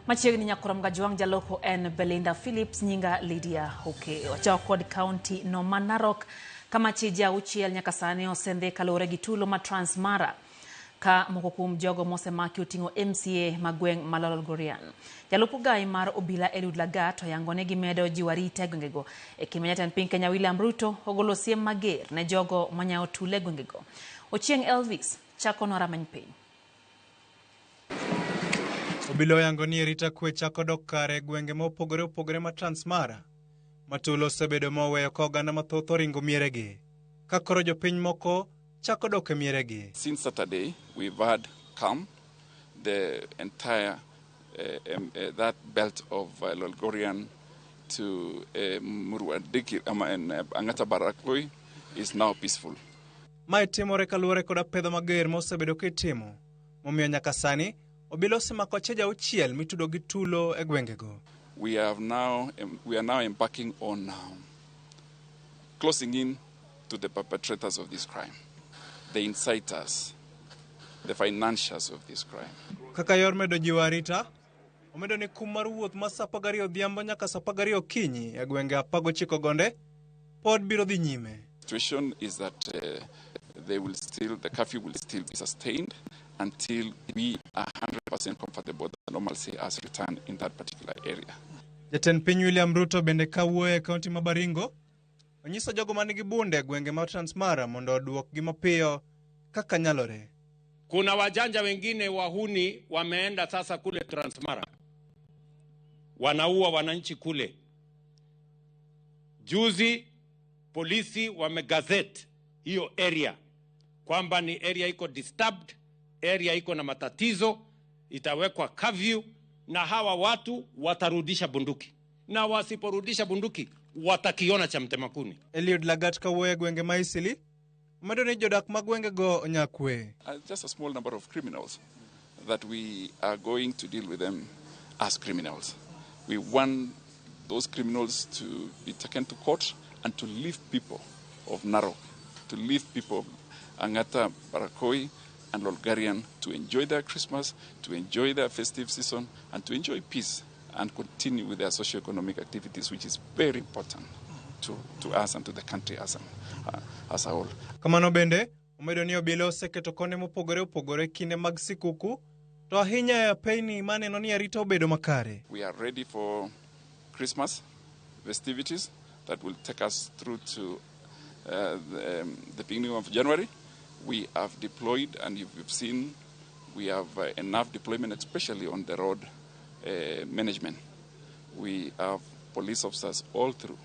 Machiegni nyakorom Gajwang' jaloko en Belinda Phillips, nyinga Lydia Oke. Wachako kod kaunti no ma Narok kama chije 6 nyaka sani osendhi kaluwore gi tulo ma Transmara ka moko kuom jogo mosemaki oting'o MCA ma gweng' ma Lolgorian. Jalup ogai mar obila Eliud Lagat oyango ni gimedo jiwo arita e gwengego. E kinde ma jatend piny Kenya William Ruto ogolo siem mager ne jogo manyawo tulo e gwengego. Ochieng Elvis chakonwa rameny piny. Obila oyango ni arita kwe chako dok kare e gwenge ma opogore opogore ma Transmara. Ma tulo osebedo ma oweyo ka oganda mathoth oringo mieregi. Ka koro jopiny moko chako dok e mieregi. Since Saturday, we've had calm. The entire that belt of Lolgorian to Murwadiki and Angata Barakoi is now peaceful. Mae timore kaluwore kod apedha mager ma osebedo kitimo. Momiyo nyaka sani obila osemako acheje 6 mitudo gi tulo e gwengego. We are now embarking on closing in to the perpetrators of this crime, the inciters, the financiers of this crime. Kaka yor medo jiwo arita, omedo ni kum mar wuoth ma saa 12 odhiambo nyaka saa 12 okinyi e gwenge 19 gonde pod biro dhi nyime. Situation is that the curfew will still be sustained until we are 100% comfortable that normalcy has returned in that particular area. Jatend piny William Ruto bende kawuoyo e kaunti ma Baringo, onyiso jogo manigi bunde e gwenge ma Transmara mondo oduokgi mapiyo kaka nyalore. Kuna wajanja wengine wahuni wameenda sasa kule Transmara, wanaua wananchi kule. Juzi polisi wamegazette hiyo area kwamba ni area iko disturbed, area iko na matatizo, itawekwa curfew na hawa watu watarudisha bunduki, na wasiporudisha bunduki watakiona cha mtema kuni. Eliud Lagat kawuoyo e gwenge ma Isili, omedo ni jodak mag gwengego nyakwe. Just a small number of criminals that we are going to deal with them as criminals. We want those criminals to be taken to court and to leave people of Narok, to leave people of Angata, Barakoi and Lolgarian to enjoy their Christmas, to enjoy their festive season and to enjoy peace and continue with their socio-economic activities, which is very important to us and to the country as a whole. Kamano bende, omedo ni obila oseketo konde mopogore opogore kinde mag sikuku, to ahinya e apeyni maneno ni arita obedo makare. We are ready for Christmas festivities that will take us through to the beginning of January. We have deployed, and you've seen, we have enough deployment, especially on the road management. We have police officers all through.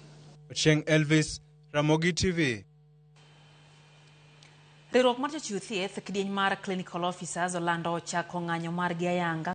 Ochieng Elvis, Ramogi TV. Riwruok mar jochiw thieth kidieny mar clinical officers olando chako ng'anyo margi ayanga.